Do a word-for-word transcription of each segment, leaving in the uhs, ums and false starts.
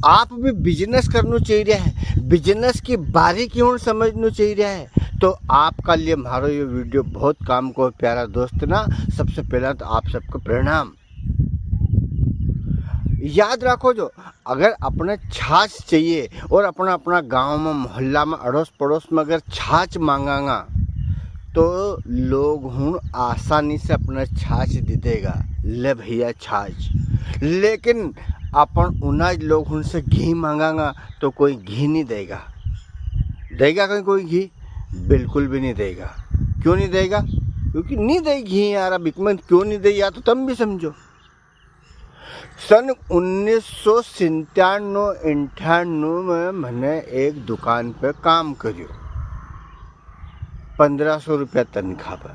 आप भी business करनो चाहिए है, business की बारीकी हुण समझनो चाहिए है, तो आपका लिए म्हारो ये video बहुत काम को, प्यारा दोस्त ना। सबसे पहला तो आप सबको प्रणाम। याद रखो जो, अगर अपने छाछ चाहिए और अपना, अपना गांव में, मोहल्ला में, अड़ोस पड़ोस में अगर छाछ मांगांगा, तो लोग हुण आसानी से अपने छाछ दे देगा, "ले भैया छाछ।" लेकिन अपन उनाज लोग हुण से घी मांगांगा, तो कोई घी नहीं देगा। देगा कहीं कोई घी? बिल्कुल भी नहीं देगा। क्यों नहीं देगा? क्योंकि नहीं दे घी यार। अब हिकमत क्यों नहीं दे, या तो तम भी समझो। सन उन्नीस सौ सत्तानवे अट्ठानवे में मैंने एक दुकान पे काम करियो, पन्द्रह सौ रुपया तनख्वाह पे।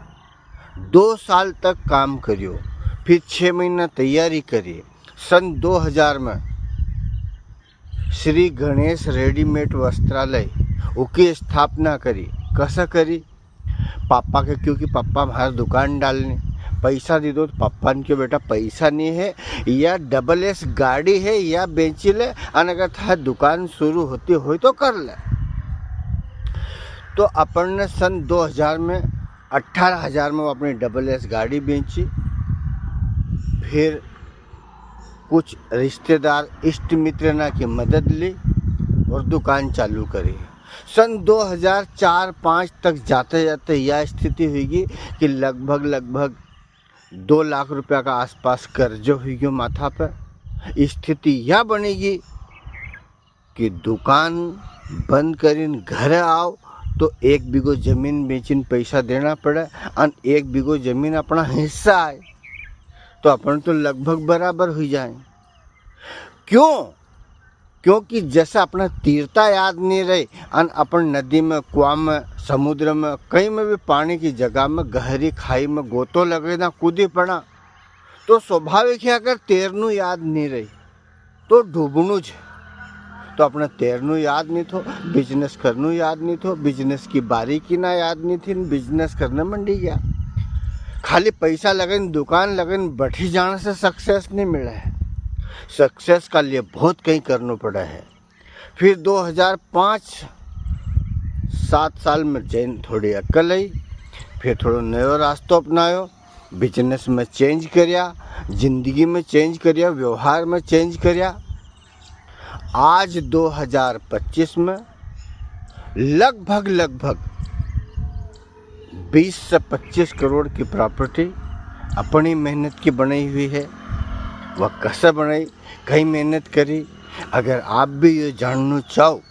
दो साल तक काम करियो, फिर छः महीना तैयारी करी। सन दो हज़ार में श्री गणेश रेडीमेड वस्त्रालय उकी स्थापना करी। कसा करी? पापा के, क्योंकि पापा म्हारे दुकान डालनी, पैसा दे दो, तो पापा ने क्यों, "बेटा, पैसा नहीं है, या डबल एस गाड़ी है, या बेची ले, अन अगर थारी दुकान शुरू होती होय तो कर ले।" तो अपन ने सन दो हज़ार में, अठारह हज़ार में वो अपनी डबल एस गाड़ी बेची। फिर कुछ रिश्तेदार, इष्ट मित्र ना की मदद ली और दुकान चालू करी। सन दो हज़ार चार पाँच तक जाते जाते या स्थिति हुईगी कि लगभग, लगभग दो लाख रुपया का आसपास कर्जो हुईग्यो माथा पे। स्थिति या बनेगी कि दुकान बंद करीन घरे आओ तो एक बीघो जमीन बेचीन पैसा देना पड़े, अन एक बीघो जमीन अपना हिस्सा आए, तो अपन तो लगभग बराबर हुई जाए। क्यों? क्योंकि जैसे अपना तीरता याद नहीं रहे, अन अपन नदी में, कुआ में, समुद्र में, कहीं में भी पानी की जगह में, गहरी खाई में गोतो लगे ना कूदी पड़ा, तो स्वाभाविक है, अगर तैरनू याद नहीं रही, तो डूबणू ज। तो अपने तैरनू याद नहीं थो, business करनू याद नहीं थो, business की बारीकी ना याद नहीं थी, business करने मंडी गया। खाली पैसा लगन, दुकान लगन, बैठी जाने से success नहीं मिले है। Success का लिए बहुत कहीं करना पड़ा है। फिर दो हज़ार पाँच, सात साल में जैन थोड़ी अक्ल आई, फिर थोड़ो नयो रास्तो अपनायो, business में change करिया, जिंदगी में change करिया, व्यवहार में change करिया। आज दो हज़ार पच्चीस में लगभग, लगभग बीस से पच्चीस करोड़ की property अपनी मेहनत की बनाई हुई है। वह कैसे बनाई, कई मेहनत करी। अगर आप भी ये जानना चाहो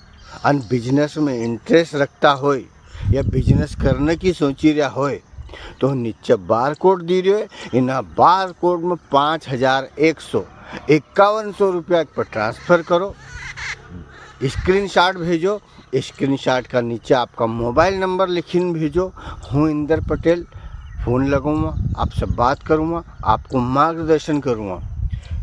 अन business में interest रखता होय या business करने की सोची रहा होय, तो नीचे barcode दी रह्यो है, इना barcode में पाँच हजार एक सौ, इक्यावन सौ रुपया पर transfer करो, screenshot भेजो, screenshot का नीचे आपका mobile number लिखीन भेजो। हूँ इंदर पटेल, phone लगाऊंगा, आपसे बात करूंगा, आपको मार्गदर्शन करूंगा।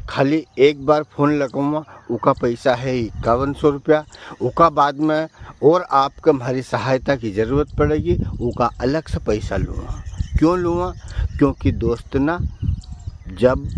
खाली एक बार phone लगाऊंगा, उका पैसा है इक्यावन सौ रुपया, उका बाद में और आपको हमारी सहायता की ज़रूरत पड़ेगी, उका अलग से पैसा लूँगा। क्यों लूँगा? क्योंकि दोस्त ना, जब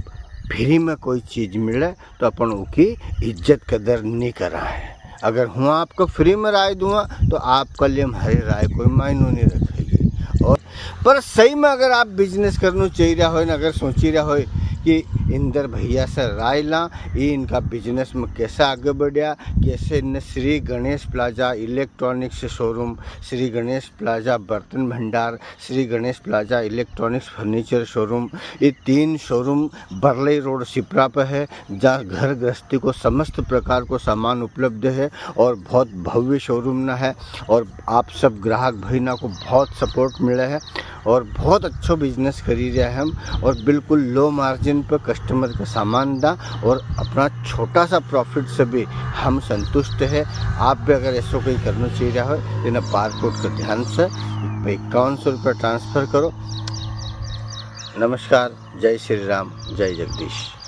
free में कोई चीज़ मिले, तो अपन उकी इज्जत कदर नहीं करा है। अगर हूँ आपको free में राय दूंगा, तो आपका लिए हमारी राय कोई मायनो नहीं रखेगी। और पर सही में अगर आप business करनो चाही रहा हो ना, अगर सोची रहा हो कि इंदर भैया से राय ला, ये इनका business में कैसे आगे बढ़िया, कैसे इनने Shri Ganesh plaza electronics showroom, Shri Ganesh plaza बर्तन भंडार, Shri Ganesh plaza electronics furniture showroom, ये तीन showroom बरलई रोड सिपरा पे है, जहाँ घर गृहस्थी को समस्त प्रकार को सामान उपलब्ध है और बहुत भव्य showroom ना है। और आप सब ग्राहक भाई ना को बहुत support मिले है और बहुत अच्छो business करी रहे हैं हम, और बिल्कुल low margin पे customer का सामान दा और अपना छोटा सा profit से भी हम संतुष्ट है। आप भी अगर ऐसो कोई करना चाही रहा हो, तो इन्हें barcode के ध्यान से इक्यावन सौ रुपये transfer करो। नमस्कार, जय श्री राम, जय जगदीश।